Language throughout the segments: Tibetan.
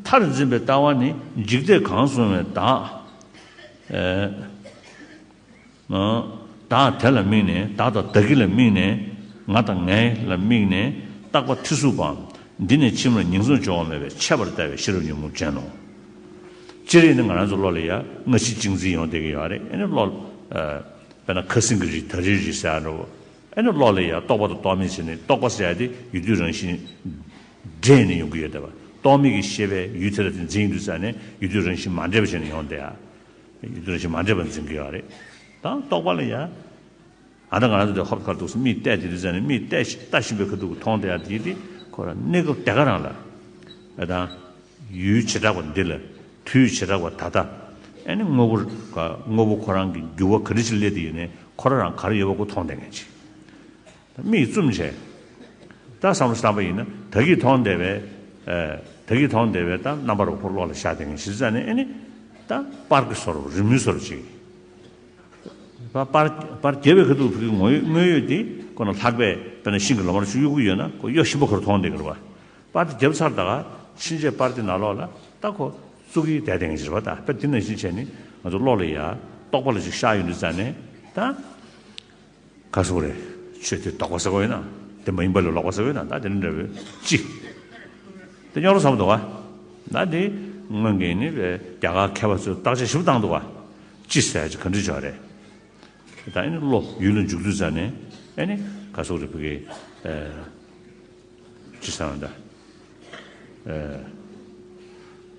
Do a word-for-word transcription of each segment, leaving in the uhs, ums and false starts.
མཐར་འཛིན་པའི་ལྟ་བ་ནི་འཇིག་ལྟས་གང་གསུངས་པའི་བདག་ཨེ། བདག་དེ་ལ་དམིགས་ནས། བདག་དང་བདག་གི་ལ་དམིགས་ནས། ང་དང་ངའི་ལ་དམིགས་ནས་རྟག་པ་ཐེར་ཟུག་པའམ། འདི་ནས་ཕྱི་མར་ཉིང་མཚམས་སྦྱོར་བ་མེད་པའི་ཆད་པར་ལྟ་བའི་ཤེས་རབ་ཉོན་མོངས་ཅན་ནོ། སྤྱིར་ཡིན་ན་ང་རང་ཚོ་བློ་ལ་ཡ་སྔ་ཕྱི་གཅིག་འཛིན་ཡོང་བསྡད་ཀྱི་ཡོད་རེད། ཨ་ནི་བློ་ཨ། དཔེར་ན་ཁ་སེང་གི་རིགས་ད་རེས་རིགས་ཟེར་ཡ་འདྲ་བོ། ཨ་ནི་བློ་ལ་ཡ་རྟོག་པ་དང་རྟོག་མེད་བྱས་ནས། རྟོག་པ་ཟེར་ཡ་དེ་ཡུལ་དུས་རང་བཞིན་འདྲེས་ནས་ཡོང་གི་ཡོད་བསྡད་པ། རྟོག་མེད་ཀྱི་ཤེས་པས་ཡུལ་དེ་ལ་དེ་འཛིན་ཡོང་དུས་ཙ་ནས་ཡུལ་དུས་རང་བཞིན་མ་འདྲེས་པ་བྱས་ནས་ཡོང་བསྡད་ཡ། ཡུལ་དུས་རང་བཞིན་མ་འདྲེས་པ་འཛིན་གྱི་ཡོད་རེད། ད་རྟོག་པ་ལ་ཡ། ཨ་ད་ང་རང་ཚོ་དེ་ཧོབ་ཁར་འདུག་སེ་མིག་བལྟས་དེ་དུས་ཙ་ནས་མིག་བལྟས་ཤི་ལྟ་བཞིན་པའི་ཁ་ཐུག་གི་མཐོང་བསྡད་ཡ་དེ་དེ་ཁོ་རང་གནས་སྐབས་དེ་ག་རང་ལ། ཨ་ད། ཡུལ་བྱེ་བྲག་པ་འདི་ལ། དུས་བྱེ་བྲག་པ་ད་ལྟ། ཨ་ནི་དངོས་པོ་ག་དངོས་པོ་ཁོ་རང་གི་འགྱུར་བ་ག་འདྲ་ཞིག་སླེབས་བསྡད་ཡོད་ནའི་ཁོ་རང་རང་ག་རེ་ཡོད་པ་ཁོ་མཐོང་བསྡད་མཁན་ཅིག། ད་མིག་བཙུམས་བྱས། ད་བསམ་བློ་བཏང་པ་ཡིན་ན་ད་གིན་མཐོང་བསྡད་པའི། ཨ། ད་གིན་མཐོང་བསྡད་པའི་ད་རྣམ་པར་རོ་ཁོ་བློ་ལ་ཤར་བསྡད་མཁན་ཞིག་ཙ་ནས། ཨ་ནི་ད་པར་གྱི་བཟོ་འདྲ་རི་མོའི་བཟོ་འདྲ་ཅིག། པར་པར་པར་རྒྱབ་པའི་ཁ་ཐུག་ཕ་གི་དངོས་ཡོད་དངོས་ཡོད་དེ་ཁོ་ན་ལྷག་པས་དཔེར་ན་ཤིང་གི་ལོ་མར་ཅིག་གཡུག་གི་ཡོད་ན་ཁོ་གཡོ་ཞིམ་པོ་ཁོ་རང་མཐོང་བསྡད་ཀྱི་རེད་པ། པར་དེ་རྒྱབ་ཚར་ད་ག་ཕྱིན་ཆད་པར་དེ་ནང་ལོགས་ལ་ད་ཁོ་བཙུགས་ཀྱི་བསྡད་བསྡད་མཁན་ཅིག་རེད་པ། ད་དཔེ་དེ་ནང་བཞིན་བྱས་ནས་ང་ཚོ་བློ་ལ་ཡ་རྟོག་པ་ལ་ཅིག་ཤར་ཡོང་དུས་ཙ་ནས་ད། ག་སོག་རེད། ཆོས་དེ་ལྡོག་པ་ཟེར་གོ་ཡོད་ན། དེ་མ་ཡིན་པ་ལས་ལོག་པ་ཟེར་གོ་ཡོད་ན། ད་དེ་འདྲ་འདྲ་བའི་ཅི། དེ་རྙོག་རོ་ཚ་པོ་འདུག་ག། ད་དེ་སྔོན་གྱི་ནི་རྒྱ་གར་མཁས་པ་ཚོས་བརྟག་དཔྱད་ཞིབ་བཏང་འདུག་ག། ཅི་ཟེར་ཅི་ག་འདྲ་བྱས་རེད། ད་ཨ་ནི་བློ་ཡུལ་ལ་འཇུག་དུས་ཙ་ནས་ཨ་ནི་ག་སོག་རེད་ཕ་གི། ཨེ། ཅི་ཟེར་ན་ད། ཨེ།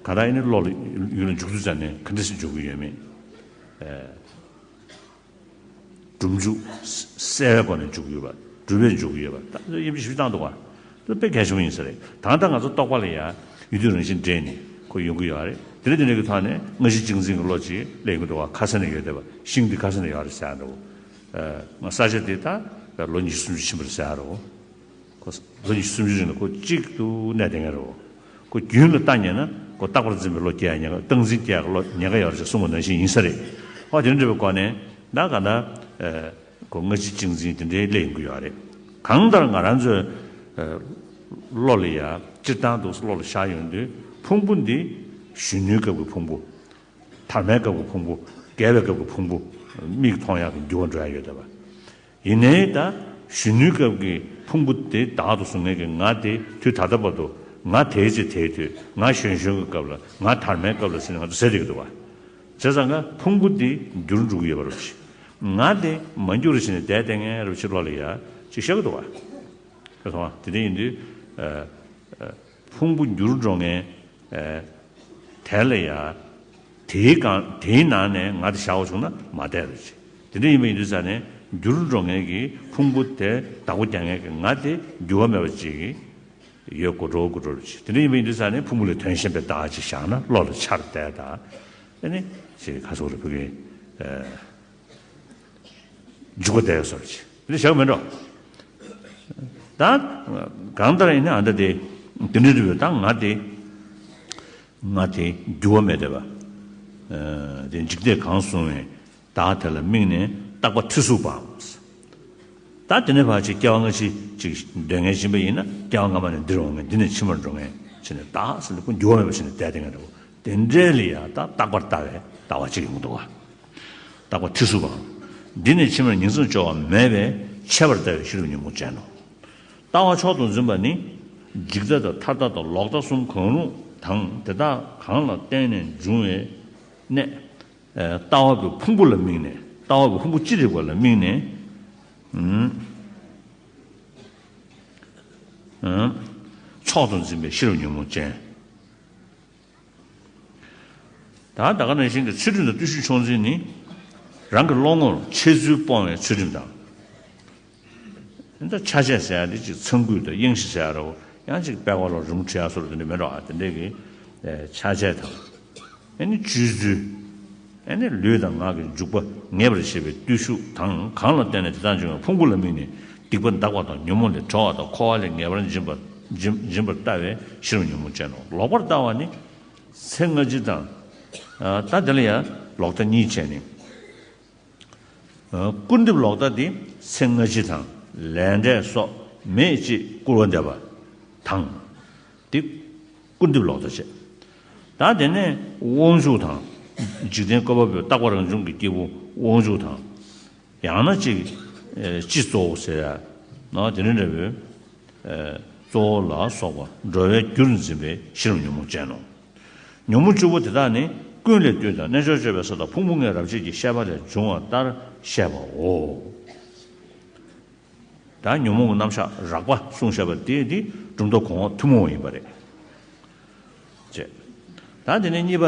ག་ད་ཨ་ནི་བློ་ལ་ཡུལ་ལ་འཇུག་དུས་ཙ་ནས་ག་འདྲ་ཞིག་འཇུག་གི་ཡོད་མེད། ཨེ། སྒྲུབ་འཇུག་གསལ་བའི་སྒོ་ནས་འཇུག་ཡོད་པ། སྒྲུབ་པས་འཇུག་ཡོད་པ། ད་དབྱེ་འབྱེད་ཞིབ་བཏང་འདུག་ག། དེ་དཔེ་གལ་ཆེན་པོ་ཡིན་ས་རེད། ད་ལྟ་ང་ཚོ་རྟོག་པ་ལ་ཡ་ཡུལ་དུས་རང་བཞིན་འདྲེས་ནས་ཁོ་ཡོང་གི་ཡོད་རེད། དེ་འདྲ་དེ་འདྲ་གི་ཐོག་ནས་སྔ་ཕྱི་གཅིག་འཛིན་གྱི་བློ་ཅིག་སླེབས་ཡོང་གི་འདུག་ག། ཁ་ས་ནས་ཡོད་བསྡད་པ། ཤིང་འདི་ཁ་ས་ནས་ཡོད་རེད་ཟེར་ཡ་འདྲ་བོ། ཨ། ས་ཆ་འདི་ད་ལོ་ཉི་ཤུ་སུམ་ཅུ་ཕྱིན་པ་རེད་ཟེར་ཡ་འདྲ་བོ། ཁོ་ལོ་ཉི་ཤུ་སུམ་ཅུ་རིང་ལ་ཁོ་གཅིག་ཏུ་གནས་བསྡད་མཁན་རེད། ཁོ་རྒྱུན་ལ་ལྟ་ཉན་ན་ཁོ་རྟག་པར་འཛིན་པའི་བློ་སྐྱེ་ཡ་ཉེན་ཁ། རྟག་འཛིན་སྐྱེ་ཡ་བློ་ཉེན་ཁ་ཡོད་རེད་ཅེས་གསུངས་པ་ནང་བཞིན་ཡིན་ས་རེད། ཧོ་དེ་འདྲ་བའི་སྒོ་ནས་ད་ག་ད། ཨེ། ཁོ་སྔ་ཕྱི་གཅིག་འཛིན་དེ་འདྲའི་སླེབས་ཡོང་གི་ཡོད་རེད། གང་ལྟར་ང་རང་ཚོའི། ཨེ། བློ་ལ་ཡ་སྤྱིར་བཏང་དུ་བློ་ལ་ཤར་ཡོང་དུས་ཕུང་པོ་འདི་གཞོན་ནུའི་སྐབས་ཀྱི་ཕུང་པོ། དར་མའི་སྐབས་ཀྱི་ཕུང་པོ། རྒས་པའི་སྐབས་ཀྱི་ཕུང་པོ། མིག་མཐོང་ཡག་གི་འགྱུར་བ་འགྲོ་ཡ་ཡོད་བསྡད་པ། ཡིན་ནའི་ད་གཞོན་ནུའི་སྐབས་ཀྱི་ཕུང་པོ་དེ་བདག་ཏུ་བཟུང་མཁན་གྱི་ང་དེ་དུས་ད་ལྟ་བར་དུ་ང་དེའི་ཚེ་དེའི་དུས། ང་གཞོན་གཞོན་གྱི་སྐབས་ལ། ང་དར་མའི་སྐབས་ལ་ཟེར་ནས་ང་ཚོ་ཟེར་བསྡད་ཀྱི་འདུག་བ། བྱས་ཙང་ང་ཕུང་པོ་འདི་འགྱུར་འགྲོ་གི་ཡོད་པ་རེད། ང་དེ་མ་འགྱུར་བ་བྱས་ནས་བསྡད་བསྡད་མཁན་རེད་ཅེས་བློ་ལ་ཡ་ཅིག་ཤར་གྱི་འདུག་བ། ཁྱེད་ཚོ་དེ་འདྲ་ཡིན་དུས། ཨ། ཨ། ཕུང་པོ་འགྱུར་འགྲོ་མཁན། ཨ། དེ་ལ་ཡ། དེའི་སྒང་དེའི་ནང་ནས་ང་དེ་བཞག་པ་བྱུང་ན་མ་བསྡད་རེད་ཅེས། དེ་འདྲ་ཡིན་པ་ཡིན་དུས་ཙ་ནས་འགྱུར་འགྲོ་མཁན་གྱི་ཕུང་པོ་དེ་བདག་པོ་རྒྱག་མཁན་གྱི་ང་དེ་འགྱུར་བ་མེད་པ་ཅིག་ཡོད་དགོས་འགྲོ་དགོས་འགྲོ་རེད་ཅེས། དེ་འདྲ་ཡིན་པ་ཡིན་དུས་ཙ་ནས་ཕུང་པོ་ལས་དོན་གཞན་པའི་བདག་ཅིག་བཞག་ན་བློ་ལ་འཆར་བསྡད་ད། ཨ་ནི་ཅིག་ག་སོག་རེད་ཕ་གི། ཨ། འཇུག་པ་དེ་སོར་ཆེ་འདི་བཞག་མེད་འགྲོ། ད་གང་ལྟར་ཡིན་ན་ཨ་ད་དེ་དེ་འདྲ་རེད་པས། ད་ང་དེ་ང་དེ་འགྱུར་བ་མེད་བསྡད་པ། ཨ། དེ་འཇིག་ལྟས་གང་གསུངས་པའི་བདག་དེ་ལ་དམིགས་ནས་རྟག་པ་ཐེར་ཟུག་པའམ། ད་དེ་ནས་ཕར་ཅིག་སྐྱེ་བ་སྔ་ཕྱི་ཅིག་འདོད་མཁན་ཡིན་པ་ཡིན་ན་སྐྱེ་བ་སྔ་མ་ནས་འདིར་འོང་མཁན། འདི་ནས་ཕྱི་མར་འགྲོ་མཁན་བྱས་ནས་བདག་ཟེར་ནས་ཁོ་འགྱུར་བ་མེད་པ་བྱས་ནས་བསྡད་བསྡད་མཁན་འདྲ་བོ། དེ་འདྲའི་ལ་ཡང་ད་རྟག་པར་ལྟ་བའི་ལྟ་བ་གཅིག་ཡོང་གི་འདུག་བ། རྟག་པ་ཐེར་ཟུག་པའམ། འདི་ནས་ཕྱི་མར་ཉིང་མཚམས་སྦྱོར་བ་མེད་པའི་ཆད་པར་ལྟ་བའི་ཤེས་རབ་ཉོན་མོངས་ཅན་ནོ། ལྟ་བ་མཆོག་ཏུ་འཛིན་པ་ནི། འཇིག་ལྟ་དང་མཐའ་ལྟ་དང་ལོག་ལྟ་གསུམ་གང་རུང་དང་། དེ་དག་གང་ལ་བརྟེན་ནས་འབྱུང་བའི་གནས། ཨ། ལྟ་བ་པོའི་ཕུང་པོ་ལ་དམིགས་ནས། ལྟ་བ་པོའི་ཕུང་པོ་ཅི་རིགས་པ་ལ་དམིགས་ནས། ཨུམ། ཨུམ། མཆོག་ཏུ་འཛིན་པའི་ཤེས་རབ་ཉོན་མོངས་ཅན། ད་ད་ག་ནང་བཞིན་གྱི་ཚུལ་ཁྲིམས་དང་བརྟུལ་ཞུགས་མཆོག་འཛིན་ནི། རང་གི་བློ་ངོར་འཆད་ཚུལ་སྤོང་བའི་ཚུལ་ཁྲིམས་དང་། ད་ཆ་བྱད་ཟེར་ཡ་དེ་ཅིག་ཚང་སྐུད་དང་དབྱངས་བཞི་ཟེར་ཡ་རོ། ཡང་ཅིག་དཔལ་བ་ལ་རུམ་ཁྲི་ཡ་སོར་དེ་འདྲ་མེད་རོ། ཨ། དེ་འདྲས་ཀྱི། ཨེ། ཆ་བྱད་དང་། ཨ་ནི་སྤྱོད་ཚུལ། ཨ་ནི་ལུས་དང་ངག་གི་འཇུག་པ་ངེས་པར་བྱེད་པའི་བརྟུལ་ཞུགས་དང་། གང་ལ་བརྟེན་ནས་དེ་དག་འབྱུང་བའི་ཕུང་པོ་ལ་དམིགས་ནས་སྡིག་པ་འདག་པ་དང་ཉོན་མོངས་ལས་གྲོལ་བ་དང་འཁོར་བ་ལས་ངེས་པར་འབྱིན་པ། འབྱིན་འབྱིན་པར་ལྟ་བའི་ཤེས་རབ་ཉོན་མོངས་ཅན་ནོ། ལོག་པར་ལྟ་བ་ནི། ཚེ་སྔ་ཕྱི་དང་། ཨ། ད་དེ་ལ་ཡང་ལོག་ལྟ་གཉིས་བྱས་ནས། ཨ། སྐུར་འདེབས་ལོག་ལྟ་དེ་ཚེ་སྔ་ཕྱི་དང་ལས་འབྲས་སོགས་མེད་ཅེས་སྐུར་བ་འདེབས་པ་དང་། དེ་སྐུར་འདེབས་ལོག་ལྟ་བྱས། ད་དེ་ནས་དབང་ཕྱུག་དང་། འཇིག་རྟེན་བཀོད་པ་པོའི་རྟག་པ་རང་བྱུང་གི་སྐྱེས་བུ་དབང་ཕྱུག་དང་། ཡང་ན་ཅིག་ཨེ་སྤྱི་གཙོ་བོ་ཟེར་ཡ། ནོ་དེ་འདྲ་འདྲ་བོའི་ཨེ་གཙོ་བོ་ལ་སོགས་པ་འགྲོ་བའི་རྒྱུར་འཛིན་པའི་ཕྱིར་ཉོན་མོངས་ཅན་ནོ། ཉོན་མོངས་བཅུ་པོ་དེ་དག་ནི་ཀུན་ལས་བཏུས་དང་རྣལ་འབྱོར་སྤྱོད་པའི་ས་དང་ཕུང་པོ་ལྔའི་རབ་བྱེད་ཀྱི་ཤེས་པ་ལས་འབྱུང་བ་ལྟར་བཤད་པའོ། ད་ཉོན་མོངས་ཀྱི་རྣམ་གཞག་རགས་པ་གསུངས་བཞག་པ་དེ་འདི་གྲུབ་མཐའ་གོང་འོག་ཐུན་མོང་བ་ཡིན་པ་རེད། ཅེས། ད་དེ་ནས་གཉིས་པ།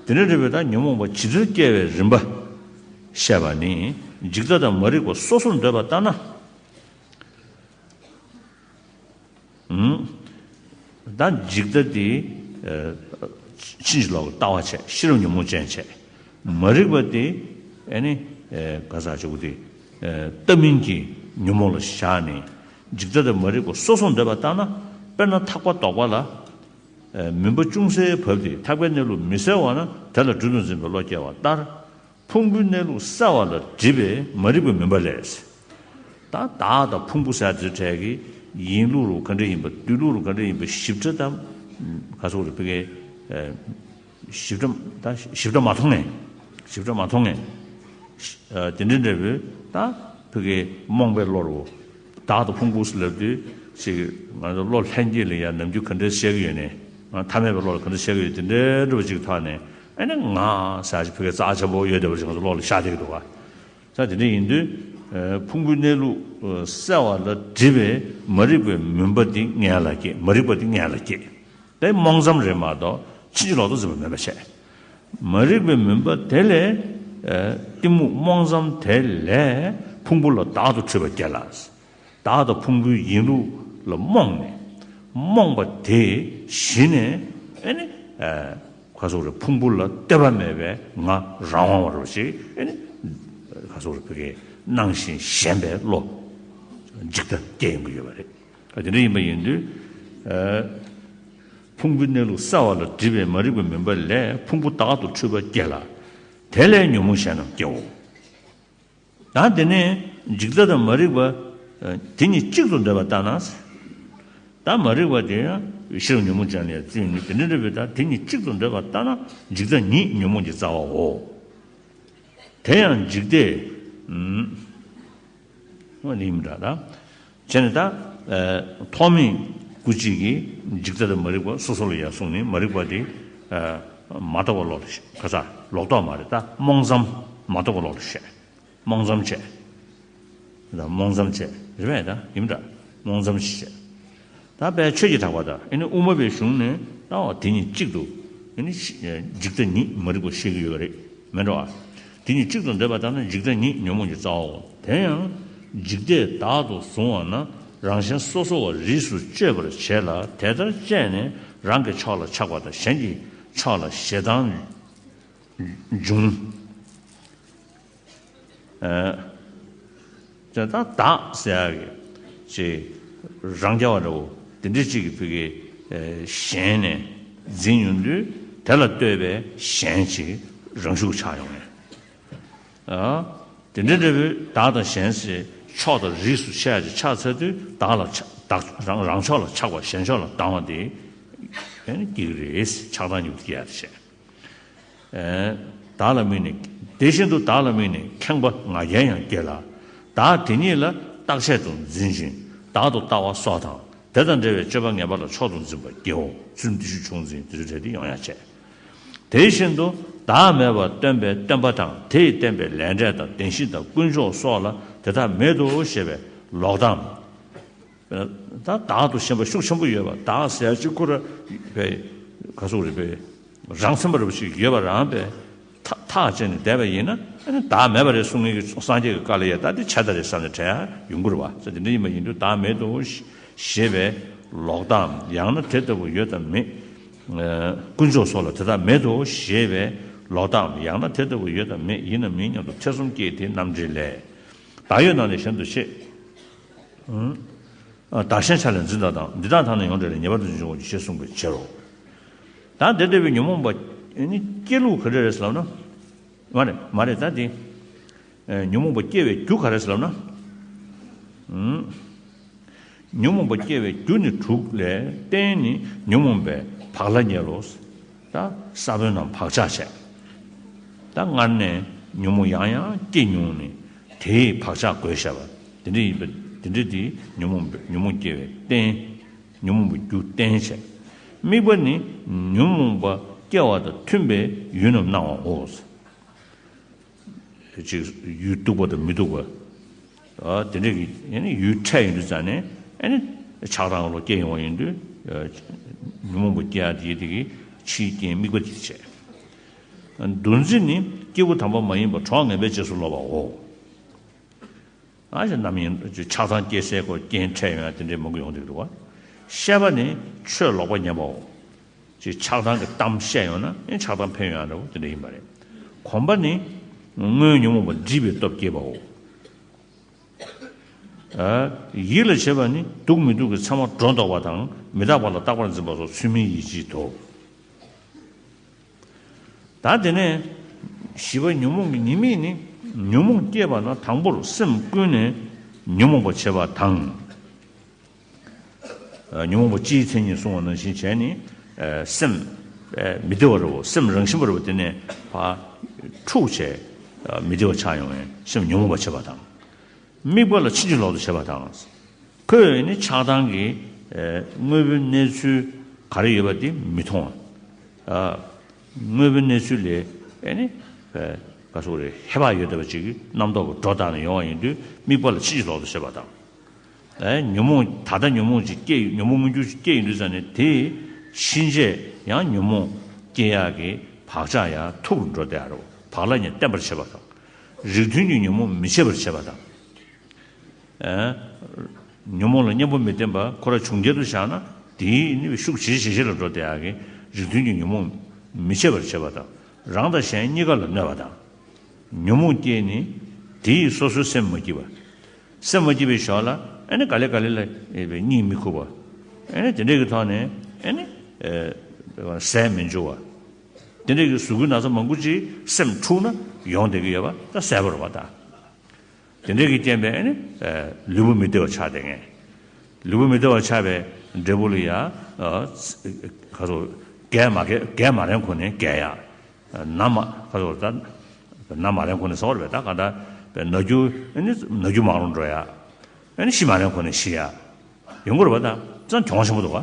དེ་འདྲ་འདྲ་བའི་ད་ཉོན་མོངས་པ་ཇི་ལྟར་སྐྱེ་བའི་རིམ་པ་བཤད་པ་ནི། འཇིག་ལྟ་དང་མ་རིག་པ་སོ་སོར་འདོད་པ་ལྟར་ན། ད་འཇིག་ལྟ་དེ་ཕྱིན་ཅི་ལོག་གི་ལྟ་བ་བྱས། ཤེས་རབ་ཉོན་མོངས་ཅན་བྱས། མ་རིག་པ་དེ་ཨ་ནི་ག་ས་ཆོག་གི་དེ་ལྟ་མིན་གྱི་ཉོན་མོངས་ལ་བཞག་ནས། འཇིག་ལྟ་དང་མ་རིག་པ་སོ་སོར་འདོད་པ་ལྟར་ན། དཔེར་ན་ཐག་པ་འདོགས་པ་ལ་མུན་པ་ཅུང་ཟད་བབས་ཏེ་ཐག་པའི་གནས་ལུགས་མི་གསལ་བ་ན་དེ་ལ་སྦྲུལ་དུ་འཛིན་པའི་བློ་སྐྱེ་བ་ལྟར། ཕུང་པོའི་གནས་ལུགས་གསལ་བ་ལ་སྒྲིབ་པའི་མ་རིག་པའི་མུན་པ་ལས། ད་བདག་དང་ཕུང་པོ་ཟེར་དེ་གྲས་ཀྱི་ཡིན་ལུགས་རུ་ག་འདྲ་ཡིན་པ། སྡོད་ལུགས་རུ་ག་འདྲ་ཡིན་པ་ཞིབ་ཕྲ་དང་ག་སོགས་རུ་ཕ་གི་ཞིབ་ཕྲ་ད་ཞིབ་ཕྲ་མ་མཐོང་ངས། ཞིབ་ཕྲ་མ་མཐོང་ངས། དེ་འདྲ་འདྲ་བོའི་ད་ཕ་གི་རྨོངས་པའི་བློ་རུ། བདག་དང་ཕུང་པོ་ལབ་དུས་ཅིག་ང་ཚོ་བློ་ལྷན་སྐྱེས་ལ་ཡང་ནམ་རྒྱུན་ག་འདྲ་བཤད་ཀྱི་ཡོད་ནས། ང་ཐ་མལ་པའི་བློ་ལ་ག་འདྲ་བཤད་ཀྱི་ཡོད། དེ་འདྲའི་འདྲ་བ་ཅིག་ཐོག་ནས་ཨ་ནི་ང་ཟེར་ཅིག་ཕ་གི་རྩ་ཆེན་པོ་ཡོད་བསྡད་པ་ཅིག་ང་ཚོ་བློ་ལ་ཤར་བསྡད་ཀྱི་འདུག་ག་ས་དེ་འདྲ་ཡིན་དུས། ཕུང་པོའི་གནས་ལུགས་གསལ་བ་ལ་སྒྲིབ་པའི་མ་རིག་པའི་མུན་པ་འདི་ངན་ལ་སྐྱེ། མ་རིག་པ་འདི་ངན་ལ་སྐྱེ། དེ་རྨོངས་ཙམ་རེད་མ་གཏོགས་ཕྱིན་ཅི་ལོག་ཏུ་འཛིན་པ་མིན་པ་བྱས། མ་རིག་པའི་མུན་པ་དེ་ལས་གཏི་མུག་རྨོངས་ཙམ་དེ་ལས་ཕུང་པོ་ལ་བདག་ཏུ་འཁྲུལ་པ་སྐྱེ་ལ། བདག་དང་ཕུང་པོའི་ཡིན་ལུགས་ལ་རྨོངས་ནས། རྨོངས་པ་དེ་ཞི་ནས་ཨ་ནི་ཁ་སོགས་རེ་ཕུང་པོ་ལ་ལྟོས་པ་མེད་པའི་ང་རང་དབང་བ་རུ་ཞིག་ཨ་ནི་ཁ་སོགས་རེ་ཕ་གི་སྣང་ཞིང་ཞེན་པའི་བློ་འཇིག་ལྟ་སྐྱེ་ཡོང་གི་ཡོད་པ་རེད། དེ་འདྲ་ཡིན་པ་ཡིན་དུས། ཕུང་པོའི་གནས་ལུགས་གསལ་བ་ལ་སྒྲིབ་པའི་མ་རིག་པའི་མུན་པ་ལས་ཕུང་པོ་བདག་ཏུ་འཁྲུལ་པ་སྐྱེ་ལ། དེ་ལས་ཉོན་མོངས་གཞན་རྣམས་སྐྱེའོ། ད་དེ་ནས་འཇིག་ལྟ་དང་མ་རིག་པ་དེ་གཉིས་གཅིག་ཏུ་འདོད་པ་ལྟར་ན། ད་མ་རིག་པ་དེ་ཡང་ཤེས་རབ་ཉོན་མོངས་ཅན་ལ་ཡང་བརྩིས་ནས་དེ་འདྲ་འདྲ་བའི་ད་དེ་གཉིས་གཅིག་ཏུ་འདོད་པ་ལྟར་ན་འཇིག་ལྟ་ཉིད་ཉོན་མོངས་ཀྱི་རྩ་བའོ། དེ་ཡང་འཇིག་ལྟས། ཨ་ནི་ཡིན་འདྲ་ད། བྱས་ནས་ད། ཐོགས་མེད་སྐུ་མཆེད་ཀྱིས་འཇིག་ལྟ་དང་མ་རིག་པ་སོ་སོ་ལ་ཡང་གསུངས་ནས། མ་རིག་པ་དེ་མ་རྟོགས་པ་ལོག་ལ་ཁ་ཚ་ལོག་རྟོག་མ་རེད། ད་རྨོངས་ཙམ་མ་རྟོགས་པ་ལོག་ལ་བཤད། རྨོངས་ཙམ་བྱས། ད་རྨོངས་ཙམ་བྱས་རེད་པས། ད་ཡིན་འདྲ། རྨོངས་ཙམ་ཞིག་བྱས། ད་དཔལ་ཆོས་ཀྱི་གྲགས་པ་དང་ཨ་ནི་དབུ་མ་པའི་གཞུང་ནས་ད་དེ་གཉིས་གཅིག་ཏུ་ཨ་ནི་འཇིག་ལྟ་ཉིད་མ་རིག་པ་བཤད་ཀྱི་ཡོད་པ་རེད། མེད་འགྲོ་བ། དེ་གཉིས་གཅིག་ཏུ་འདོད་པ་ལྟར་ན་འཇིག་ལྟ་ཉིད་ཉོན་མོངས་ཀྱི་རྩ་བའོ། དེ་ཡང་འཇིག་ལྟས་བདག་ཏུ་བཟུང་བ་ན་རང་གཞན་སོ་སོ་བ་རིས་སུ་གཅོད་པར་བྱེད་ལ། དེ་ལྟར་དཔྱད་ནས་རང་གི་ཕྱོགས་ལ་ཆགས་པ་དང་གཞན་གྱི་ཕྱོགས་ལ་ཞེ་སྡང་འབྱུང་། ཨ། ད་བདག་ཟེར་ཡག་གི་ཅིག་རང་རྐྱ་བ་འདྲ་བོ་དེ་འདྲ་ཅིག་གི་ཕ་གི་ཨ་ཞེན་ནས་འཛིན་ཡོང་དུས་དེ་ལ་ལྟོས་པའི་གཞན་ཅིག་རང་ཤུགས་ཆགས་ཡོང་ངེས། ཨ། དེ་འདྲ་འདྲ་བོའི་བདག་དང་གཞན་ཟེར་ཕྱོགས་དང་རིས་སུ་ཆད་ཅིག་ཆགས་ཚར་དུས་བདག་ལ་ཆགས། བདག་རང་རང་ཕྱོགས་ལ་ཆགས་པ་གཞན་ཕྱོགས་ལ་སྡང་བ་དེ་ཨ་ནི་སྐྱེ་གི་རེད། ཆགས་སྡང་གཉིས་པོ་སྐྱེ་ཡག་རེད་བཤད། བདག་ལ་དམིགས་ནས། དེ་བཞིན་དུ་བདག་ལ་དམིགས་ནས་ཁེངས་པ་ང་རྒྱལ་ཡང་སྐྱེ་ལ། བདག་དེ་ཉིད་ལ་རྟག་ཆད་དུ་འཛིན་ཞིང་བདག་ཏུ་ལྟ་བ་སོགས་དང་། དེ་དང་འབྲེལ་བའི་སྤྱོད་པ་ངན་པ་ལ་མཆོག་ཏུ་འཛིན་པ་སྐྱེའོ། ཚུལ་འདི་ཤུགས་ཆུང་འཛིན་དེ་ཚོའི་གྲས་དེ་ཡོང་ཡག་བྱས། དེ་བཞིན་དུ་བདག་མེད་པར་སྟོན་པའི་སྟོན་པ་དང་། དེས་བསྟན་པའི་ལས་འབྲས་དང་། བདེན་བཞི་དང་དཀོན་མཆོག་སོགས་ལ་དེ་དག་མེད་དོ་ཞེས་པའི་ལོག་ལྟའམ། ད་བདག་ཏུ་ཞེན་པ་ཤུགས་ཆེན་པོ་ཡོད་པ། བདག་ཟེར་ཅིག་ཁོ་ར་པའི་ག་སོག་རེད་པའི་རང་སེམས་པ་རུ་ཞིག་ཡོད་པ་རང་པའི་ཐག་ཐག་བཅད་ནས་བསྡད་པ་ཡིན་ན། ཨ་ནི་བདག་མེད་པ་རེད་གསུང་མཁན་གྱི་སངས་རྒྱས་ཀྱི་བཀའ་ལ་ཡ་ད་དེ་ཆ་ད་རེད་བསམ་ནས་དྲན་ཡ་ཡོང་གི་རེད་བ། ས་དེ་འདྲ་ཡིན་པ་ཡིན་དུས་བདག་མེད་དོ་ཞེས་པའི་ལོག་ལྟའམ། ཡང་ན་དེ་ལྟ་བུ་ཡོད་དམ་མེད། དཀོན་མཆོག་སོགས་ལ་དེ་དག་མེད་དོ་ཞེས་པའི་ལོག་ལྟའམ། ཡང་ན་དེ་ལྟ་བུ་ཡོད་དམ་མེད། ཡིན་ནམ་མིན་སྙམ་དུ་ཐེ་ཚོམ་སྐྱེས་ཏེ་རྣམ་འགྲེལ་ལས། བདག་ཡོད་ན་ནི་གཞན་དུ་ཤེས། བདག་གཞན་ཆ་ལས་འཛིན་པ་དང་། འདི་དག་དག་ནི་ཡོངས་བྲལ་ལས། ངེས་པར་དུ་འབྱུང་བ་ཞེས་གསུངས་པའི་ཕྱིར་རོ། ད་དེ་ལྟ་བུའི་ཉོན་མོངས་པ་ནི་སྐྱེ་ལུགས་ག་འདྲ་རེད་ཟེར་ལབ་ན། མ་རེད་མ་རེད། ད་དེ་ཉོན་མོངས་པ་སྐྱེ་བའི་རྒྱུ་ག་རེ་ཟེར་ལབ་ན། ཉོན་མོངས་པ་སྐྱེ་བའི་རྒྱུ་ནི་དྲུག་ལས། རྟེན་ནི་ཉོན་མོངས་པའི་བག་ལ་ཉལ་ལོ། ད་ས་བོན་རྣམས་བག་ཆགས་བྱས། ད་སྔར་ནས་ཉོན་མོངས་ཡང་ཡང་སྐྱེ་མྱོང་ནས་དེའི་བག་ཆགས་བསྒོས་བཞག་པ་དེ་འདྲ་ཡིན་པ། དེ་འདྲ་དེ་ཉོན་མོངས་ཉོན་མོངས་སྐྱེ་བའི་རྟེན། ཉོན་མོངས་པའི་རྒྱུ་རྟེན་བྱས། དམིགས་པ་ནི་ཉོན་མོངས་པ་སྐྱེ་བ་དང་མཐུན་པའི་ཡུལ་རྣམས་སྣང་བའོ། ཅིག་ཡུལ་སྡུག་པ་དང་མི་སྡུག་པ། ཨ་དེ་འདྲ་གི་ཨ་ནི་ཡུལ་འཕྲད་ཡོང་དུས་ཙང་ནས་ཨ་ནི་ཆགས་སྡང་ལོག་སྐྱེ་ཡོང་བ་ཡིན་དུས། ཨ་ཉོན་མོངས་པ་སྐྱེ་ཡ་དེ་དེ་གི་ཕྱིའི་རྐྱེན་དམིགས་པ་དེ་བྱས། འདུ་འཛི་ནི་སྐྱེས་བུ་དམ་པ་མ་ཡིན་པ་གྲོགས་ངན་པའི་རྗེས་སུ་སློབ་པའོ། ཨ་ཞེ་ནམ་ཡིན་ཆགས་སྡང་སྐྱེ་སའི་སྐོར་རྐྱེན་འཕྲད་ཡོང་ཡ་དེ་འདྲའི་མང་པོ་ཡོང་བསྡད་ཀྱི་འདུག་བ། བཤད་པ་ནི་ཆོས་ལོག་པ་ཉན་པའོ། ཅིག་ཆགས་སྡང་གི་གཏམ་བཤད་ཡོང་ན་ཨེ་ཆགས་སྡང་འཕེལ་ཡོང་ཡ་འདྲ་བོ་དེ་འདྲ་ཡིན་པ་རེད། གོམས་པ་ནི་སྔོན་ཉོན་མོངས་པ་འདྲིས་པའི་སྟོབས་བསྐྱེད་པའོ། ཨ་ཡིད་ལ་བྱེད་པ་ནི་སྡུག་མི་སྡུག་གི་ཚད་མ་སྒྲོ་འདོགས་པ་དང་མི་རྟག་པ་ལ་རྟག་པར་འཛིན་པ་སོགས་ཚུལ་མིན་ཡིད་བྱེད་དོ། ད་དེ་ནས་བཞི་པ་ཉོན་མོངས་ཀྱི་ཉེས་དམིགས་ནི། ཉོན་མོངས་སྐྱེས་པ་ན་དང་པོར་སེམས་ཀུན་ནས་ཉོན་མོངས་པར་བྱེད་པ་དང་། ཉོན་མོངས་པ་སྤྱིའི་མཚན་ཉིད་གསུངས་པ་ནང་བཞིན་བྱས་ནས་སེམས་མི་བདེ་བ་རེད་བ། སེམས་རང་བཞིན་པ་རེད་བ། དེ་ནས་ཕར་འཁྲུགས་བྱས་མི་བདེ་བ་ཆགས་ཡོང་བས་སེམས་ཉོན་མོངས་པར་བྱེད་པ་དང་། དམིགས་པ་ལ་ཕྱིན་ཅི་ལོག་ཏུ་བྱེད་པ་དང་། ཁོས་ནི་ཆགས་སྡང་གི་དངོས་པོའི་གནས་ཚུལ་ག་རེ་ཡོད་པ་དེ་མི་མཐོང་བ། དངོས་པོའི་གནས་ཚུལ་ལས་ཨེ་ནི་ག་སོག་རེ་ཧེ་བག་ཡོད་བསྡད་པ་ཅིག་རྣམ་རྟོག་གི་སྒྲོ་བཏགས་ནས་ཡོང་བ་ཡིན་དུས་དམིགས་པ་ལ་ཕྱིན་ཅི་ལོག་ཏུ་བྱེད་པ་དང་། ཨེ་ཉོན་མོངས་ད་ལྟ་ཉོན་མོངས་ཅིག་སྐྱེ་ཉོན་མོངས་མངོན་གྱུར་ཅིག་སྐྱེ་ཡིན་དུས་ཙང་ནས་དེ་ཕྱིན་ཆད་ཡང་ཉོན་མོངས་སྐྱེ་ཡག་གི་བག་ཆགས་ཡང་ཐུབ་རུ་འགྲོ་བསྡད་ཡ་རེད། བག་ལ་ཉལ་བརྟན་པར་བྱེད་པ་དང་། རིགས་མཐུན་གྱི་ཉོན་མོངས་མི་བྱེད་པར་བྱེད་པ་དང་། ཨ་ཉོན་མོངས་ལ་གཉེན་པོ་མི་བསྟེན་པ་ཁོ་ར་བྱུང་རྒྱལ་དུ་བཞག་ན་དེའི་ནི་ཤུགས་ཇེ་ཆེ་ཇེ་ཆེ་ལ་འགྲོ་བསྡད་ཡག་གི་རིགས་མཐུན་གྱི་ཉོན་མོངས་མི་བྱེད་པར་བྱེད་པ་དང་། རང་དང་གཞན་གཉིས་ཀ་ལ་གནོད་པ་དང་། ཉོན་མོངས་སྐྱེས་ནི་དེ་ཡིས་སོ་སོའི་སེམས་མ་སྐྱིད་པ། སེམས་མ་སྐྱིད་པའི་ཞོར་ལ་ཨ་ནི་ག་ལེ་ག་ལེ་ལ་གཉིད་མི་ཁུག་པ། ཨ་ནི་དེ་འདྲས་ཀྱི་ཐོག་ནས་ཨ་ནི་ཟས་མི་འཇུ་བ། དེ་འདྲས་ཀྱི་གཟུགས་པོའི་ན་ཚ་མང་པོ་ཅིག་སེམས་འཁྲུགས་ན་ཡོང་བསྡད་ཀྱི་ཡོད་པ་ད་གསལ་པོ་རེད་པ་ད། དེ་འདྲས་ཀྱི་རྐྱེན་པས་ཨ་ནི་ལུས་པོ་མི་བདེ་བ་ཆགས་བསྡད་མཁན། ལུས་པོ་མི་བདེ་བ་ཆགས་པའི་འབྲས་བུ་ལ་ཡ་ཁ་སོ་རྒས་མ་རྒས་རྒས་མ་རན་གོང་ནས་རྒས་ཡ། ན་མ་ཁ་སོ་ད་ན་མ་རན་གོང་ནས་ཟ་བར་བས་ད་ག་ད་ན་རྒྱུ་ཨ་ནི་ན་རྒྱུ་མང་རུ་འགྲོ་ཡ། ཨ་ནི་ཤི་མ་རན་གོང་ནས་ཤི་ཡ། ཡོང་གི་རེད་པ་ད་ཙང་གྱོང་ཆེན་པོ་འདུག་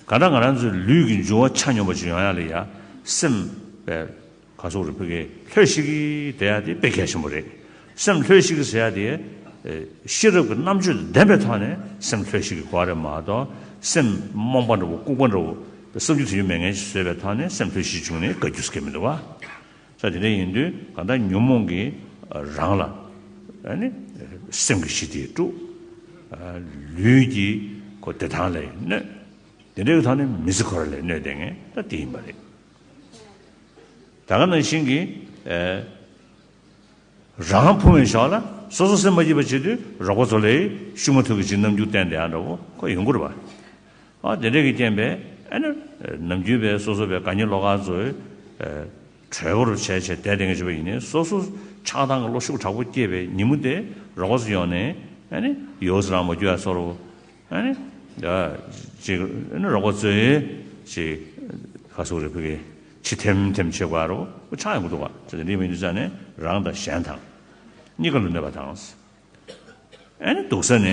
ག་ག་ད་ང་རང་ཚོའི་ལུས་ཀྱི་འབྱུང་བ་ཆ་སྙོམས་པ་ཅིག་ཡོང་ཡ་ལ་ཡ་སེམས་པའི་ག་སོག་རེ་ཕུ་གེ་ལྷོད་ཤིག་གི་དེ་ཡ་དེ་དཔེ་གལ་ཆེན་པོ་རེད། སེམས་ལྷོད་ཤིག་གི་ཟེར་ཡ་དེ་ཤེས་རབ་ཀྱི་རྣམ་དཔྱོད་དང་ལྡན་པའི་ཐོག་ནས་སེམས་ལྷོད་ཤིག་གི་གོ་བ་རེད་མ་གཏོགས་སེམས་རྨོངས་པ་འདྲ་བོ་ལྐུགས་པ་འདྲ་བོ་བསམ་རྒྱུ་ཐུབ་རྒྱུ་མེད་མཁན་ཞིག་བཟོས་པའི་ཐོག་ནས་སེམས་ལྷོད་ཤིག་བྱུང་ནས་དགའ་རྒྱུ་ཟེར་གི་མི་འདུག་བ། ས་དེ་འདྲ་ཡིན་དུས་གང་ལྟར་ཉོན་མོངས་ཀྱིས་རང་ལ་ཨ་ནི་སེམས་ཀྱི་ཞི་བདེ་དཀྲུག་ལུས་ཀྱི་ཁོ་བདེ་ཐང་ལ་གནོད། དེ་འདྲའི་ཐོག་ནས་མི་ཚེ་ཁོ་ར་ལ་གནོད་བསྡད་མཁན་ད་དེ་ཡིན་པ་རེད། ད་ག་ནང་བཞིན་གྱི་ཨེ་རང་ཕུང་བའི་ཞོར་ལ་སོ་སོ་སེམས་མ་སྐྱིད་པ་བྱེད་དུས་རོགས་པ་ཚོ་ལ་ཤུགས་མ་ཐུག་གི་ཅིག་རྣམ་འགྱུར་བསྟན་བསྡད་ཡ་འདྲ་བོ་ཁོ་ཡོང་གི་རེད་པ། ཨ་དེ་འདྲ་གི་རྐྱེན་པས་ཨ་ནི་ནམ་རྒྱུན་པའི་སོ་སོ་པའི་དགའ་ཉེ་བློ་དཀར་ཚོས་ཨེ་གྲོས་བོར་བྱས་བྱས་བསྡད་བསྡད་མཁན་ཞིག་པ་ཡིན་ནའི་སོ་སོ་ཆགས་སྡང་གི་བློ་ཤུགས་དྲག་པོ་སྐྱེས་པའི་ཉིན་མོ་དེ་རོགས་པ་ཚོ་ཡོང་ནས་ཨ་ནི་ཡོད་ཟེར་རང་མ་རྒྱུ་ཡ་ཚོར་རོ། ཨ་ནི་ཅིག་ཨ་ནི་རོགས་པ་ཚོས་ཅིག་ག་སོག་རེ་ཕུ་གེ་ཕྱི་ཐེམ་ཐེམ་བྱེད་དགོས་རོ་ཆགས་ཡོང་གི་འདུག་ག་ཚེ་འདི་མི་འདུག་ཙང་ནས་རང་དང་གཞན་དང་གཉིས་ཀ་ལ་གནོད་པ་དང་། ཨ་ནི་སྡུག་ས་ནས་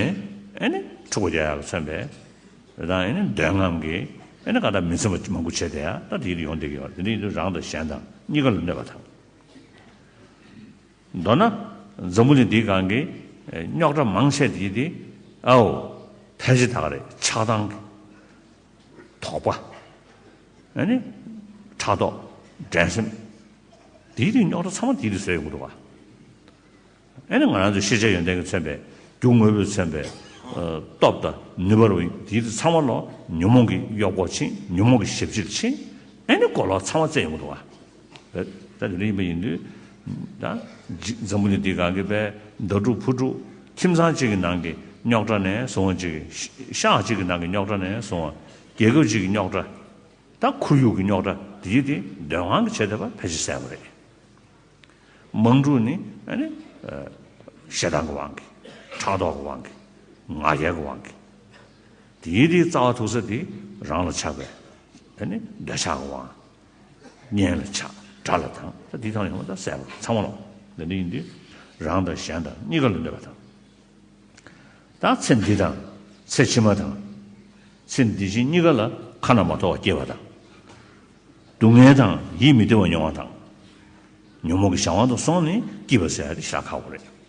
ཨ་ནི་འཁྲུག་པ་རྒྱག་ཡག་མཚོན་པས་དང་ཨ་ནི་འདོད་རྔམ་གྱིས་ཨ་ནི་ག་ད་མི་འཚམ་པ་མང་པོ་བྱས་ཏེ་ཡ་ད་དེ་ཡོང་བསྡད་ཀྱི་ཡོད་རེད། དེ་འདྲ་ཡིན་དུས་རང་དང་གཞན་དང་གཉིས་ཀ་ལ་གནོད་པ་དང་། མདོར་ན་འཛམ་བུ་གླིང་འདིའི་སྒང་གི་རྙོག་དྲ་མང་ཆེ་དེ་དེ་ཨའོ་ཕལ་ཆེར་ད་ག་རེད། ཆགས་སྡང་གི་དོགས་པ། ཨ་ནི་ཕྲག་དོག་འགྲན་སེམས། དེའི་རིགས་རྙོག་དྲ་ཚང་མ་དེའི་རིགས་བཟོས་ཡོང་གི་འདུག་ག་ཨ་ནི་ང་རང་ཚོའི་ཤེས་བྱ་ཡོན་ཏན་གྱིས་མཚོན་པའི་རྒྱུ་དངོས་པོས་མཚོན་པའི་ཨ་སྟོབས་དང་ནུས་པ་རུ་དེའི་རིགས་ཚང་མ་ལོ་ཉོན་མོངས་ཀྱི་གཡོ་སྒོ་ཕྱིན། ཉོན་མོངས་ཀྱི་ཞབས་ཕྱིར་ཕྱིན། ཨ་ནི་གོ་ལོག་ཚང་མ་བཙལ་ཡོང་གི་འདུག་ག་ད་དེ་འདྲ་ཡིན་པ་ཡིན་དུས་ད་འཛམ་བུ་གླིང་འདིའི་སྒང་གི་པའི་ཟླ་དྲུག་ཕུ་དྲུག་ཁྱིམ་ཚང་གཅིག་གི་ནང་གི་རྙོག་དྲ་ནས་བཟུང་བ་གཅིག་གི་ཤ་ཤ་ཁྲག་གཅིག་གི་ནང་གི་རྙོག་དྲ་ནས་བཟུང་བ་རྒྱལ་ཁབ་གཅིག་གི་རྙོག་དྲ། ད་ཁོར་ཡུག་གི་རྙོག་དྲ་དེ་ཡིན་དེ་འདོད་རྔམ་གྱི་བྱས་བསྡད་པ་ཕལ་ཆེར་གསལ་པོ་རེད། མང་དྲགས་ནི་ཨ་ནི་ཨ་ཞེ་སྡང་གི་དབང་གིས། ཕྲག་དོག་གི་དབང་གིས། ང་རྒྱལ་གྱི་དབང་གིས། དེའི་དེའི་རྩ་བ་ཐུག་ས་དེ་རང་ལ་ཆགས་པའི་ དེ་ནི་འདོད་ཆགས་ཀྱི་དབང་། གཉེན་ལ་ཆགས། དགྲ་ལ་སྡང་། ད་འདི་དང་ཡོང་བ་ད་སྲེད་པ་ཚང་མ་ལོག་འདི་འདྲ་ཡིན་དུས། རང་དང་གཞན་དང་གཉིས་ཀ་ལ་འདོད་པ་དང་། ད་ཚེ་འདི་དང་ཚེ་ཕྱི་མ་དང་། ཚེ་འདི་ཕྱི་གཉིས་ཀ་ལ་ཁ་ན་མ་ཐོ་བ་སྐྱེ་བ་དང་། སྡུག་བསྔལ་དང་ཡིད་མི་བདེ་བ་མྱོང་བ་དང་། ཉོན་མོངས་ཀྱི་གཞན་དབང་དུ་སོང་ནས་སྐྱིད་པ་ཟེར་ཡ་དེ་ཞེ་དྲག་ཁག་པོ་རེད།